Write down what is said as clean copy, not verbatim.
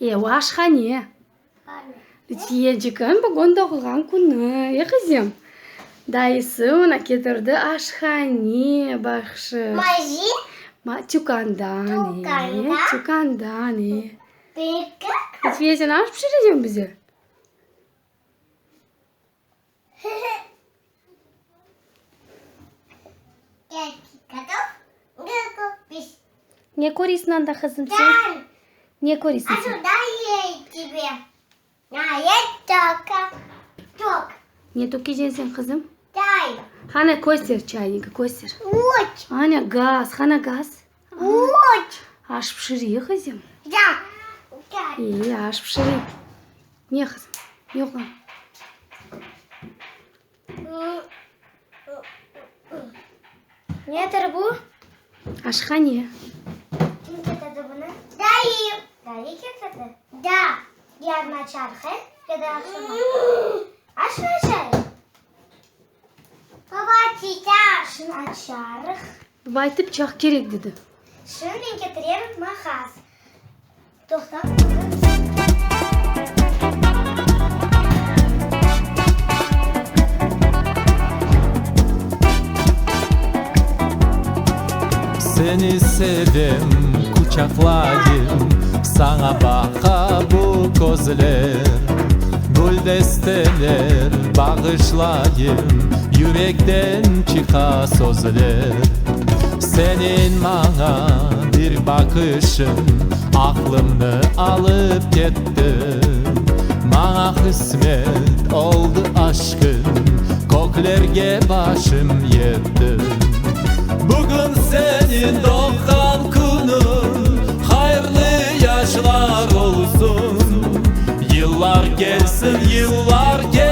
E, o aşhane. Lütfiyecikiñ bugün doğulğan künü, e, qızım? Dayısı oña ketirdi aşhane, bahşış. Ma, tükândan, e, tükândan, e. Lütfiye, sen aş pişireceñ bize? Ne köresiñ anda, qızım, sen? Ne köresiñ sen? Ne tökeceñ sen, qızım? Qana, köster çaynikni, köster. Ana, gaz, qana gaz? Aş pişirey, qızım. İyi, aş pişirey. Ne, qızım? Ne oğlan? Nedir bu? Aşhane. Kim ketirdi bunı? Dayı. Dayı ketirdi? Da. Yarın açarıq, he? Ya da aqşama. Aşnı açarıq. Baba açacaq. Şunı açarıq. Baba ayttı, pıçaq kerek, dedi. Şunı men ketirem mağaz. Toqtap Seni sevem, quçaqlayım, Saña baqa bu közler. Gül desteler bağışlayım, Yürekten çıqa sözler. Seniñ maña bir baqışıñ Aqlımnı alıp ketti. Maña qısmet oldı aşqıñ, Köklerge başım yetti. Bugün seniñ doğğan künüñ, Hayırlı yaşlar olsun. Yıllar kelsin, yıllar kelsin.